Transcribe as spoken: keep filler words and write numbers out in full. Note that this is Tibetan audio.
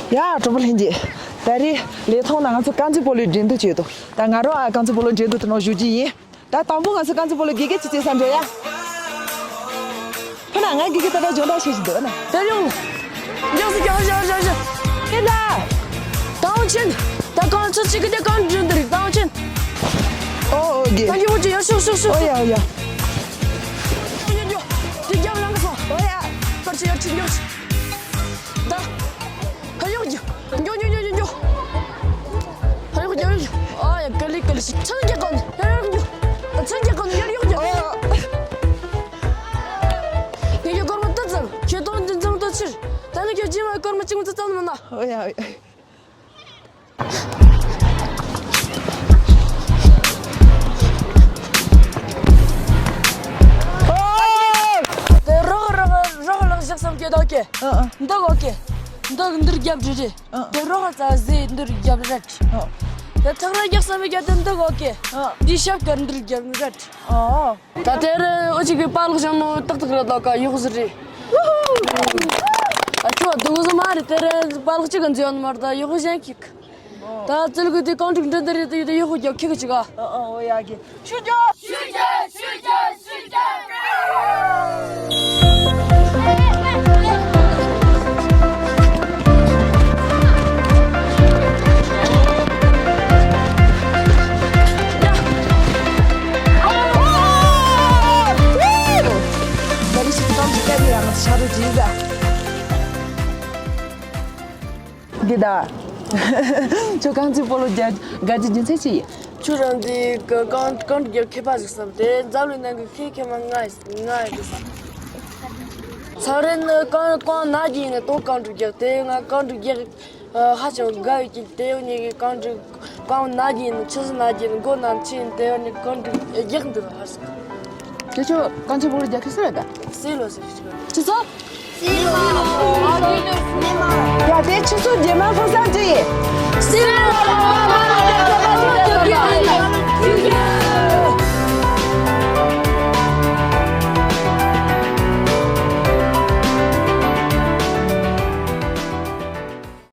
ཡ། གྲོགས་པོ་ལྷན་རྒྱས། ད་རེས་ལས་ཐོག་ན་ང་ཚོ་རྐང་རྩེད་སྤོ་ལོའི་འགྲན་བསྡུར་བྱེད་འདུག་ད་ང་རང་ཨ་རྐང་རྩེད་སྤོ་ལོ་འགྲན་བསྡུར་དེ་ནང་ཞུགས་ཀྱི་ཡིན། ད་དང་པོ་ང་ཚོ་རྐང་རྩེད་སྤོ་ལོ་དགེ་རྒན་ཅིག་བྱེད་ས་འགྲོ་ཡ། ཕ་ན་ང་དགེ་རྒན་ད་ལྟ་སྦྱོང་བརྡར་བྱེད་བཞིན་འདུག་ཨ་ན། དེར་ཡོང་། མགྱོགས་སུ་མགྱོགས་སུ་མགྱོགས་སུ་མགྱོགས་སུ། ཨེ་ལ། དང་ཆེན། ད་རྐང་ཚོ་གཅིག་གི་དེ་རྐང་འགྲོ་འདི་རིགས་དང་ཆེན། ཨོ་ཨོ་དགེ། ད་མགྱོགས་མགྱོགས་ཡར་ཤོག་ཤོག་ཤོག་ཨོ་ཡ་ཨོ་ཡ། མགྱོགས་མགྱོགས། དེ་རྒྱབ་ལངས་སོང་། ཨོ་ཡ། པར་ཆས་ཡར་ཁྲིད་མགྱོགས། ད། ཧ་ཡོག་རྒྱུ། མགྱོགས་མགྱོགས་མགྱོགས་མགྱོགས། ཧ་ཡོག་རྒྱུ་ཧ་ཡོག་རྒྱུ། ཨ་ཡ་ག་ལེ་ག་ལེ་ཤི། ཚུར་རྒྱག་གོ་ནི་ཡར་ཡོག་རྒྱུ། ཚུར་རྒྱག་གོ་ནི་ཡར་ཡོག་རྒྱུ། ཨ་ཡ། ངས་ཁྱོད་སྐར་མ་དུ་ཙམ་ཁྱོད་གཏོང་འཛིན་ཙམ་དུ་ཕྱིར། ད་ནི་ཁྱོད་རྗེས་མ་སྐར་མ་གཅིག་མ་དུ་ཙམ་མིན་ན། ཨ་ཡ་ཨ་ཡ། དེ་རོགས་རོགས་རོགས་ལག་བཞག་བསམ་གྱི་ད་ཨོ་ཀེ། ཨ་ཨ། འདི་ཨོ་ཀེ། འདི་འདིར་རྒྱབ་རེ་རེ། ཨ། དེ་རོགས་ཙ་ཟེ་འདིར་རྒྱབ་རེད། ཨ། དེ་ཐག་ར་རྒྱག་བསམ་གྱི་དེ་འདི་ཨོ་ཀེ། ཨ། འདི་ཞབས་ཀར་འདིར་རྒྱབ་རེད། ཨ། ད་དེར་ཨོ་ཅིག་གི་པཱ་ལགས་བཞག་ནོ་ཏག་ཏག་རེད་ད་ཀ་ཡོག་ཟེར་རེད། ཨ་ཁྱོད་སྡུག་གཟུ་མ་རེད། དེར་པཱ་ལགས་གཅིག་གི་འཛིན་ཡོད་མ་རེད། ད་ཡོག་གཞན་གྱིས། ད་ཙི་ལི་གི་དེ་རྐང་དྲུག་འདྲ་འདི་རེད། དེ་ཡོད་དེ་ཡོག་རྒྱབ་ཁྱི་གི་ཅིག་ག་ཨ་ཨ་ཨོ་ཡ་གི་ཆུ་རྒྱབ། ཆུ་རྒྱབ་ཆུ་རྒྱབ་ཆུ་རྒྱབ། འདི་ད། ཁྱོད་རྐང་རྩེད་སྤོ་ལོ་རྒྱག་དགའ་རྒྱུ་རྒྱུ་མཚན་ཅི་ཡིན། ཁྱོད་རང་འདི་གི་རྐང་རྐང་རྒྱག་མཁས་པ་ཟིག་བསམ་སྟེ། འཛམ་གླིང་ནང་གི་མཁས་མཁས་མ་ང་ང་ཡིན་བསམ། ཚང་རེ་ནི་རྐང་རྐང་ན་གི་ཡིན་ནི་ཏོ་རྐང་རྒྱག་དེ་ང་རྐང་རྒྱག་ཧ་ཅང་དགའ་ཡོད་ཀྱི། དེ་ཡོད་ནི་གི་རྐང་རྒྱག་རྐང་ན་གི་ཡིན་ནི་ཆུ་སི་ན་གི་ཡིན་ནི་མགོ་ན་ཆི་ཡིན། དེ་ཡོད་ནི་རྐང་རྒྱག་འདི་ཧ་ཟིག་དེ་ཁྱོད་རྐང་རྩེད་སྤོ་ལོ་རྒྱག་ཤེས་སོ་ཡ་ད། སི་ལོ་ཟེར་ཞིག་ཆི་ཚོ། སི་ལོ། ཡ་དེ་ཆི་ཚོ་རྗེས་མ་ཕོ་སང་ཅི་ཡིན། སི་ལོ།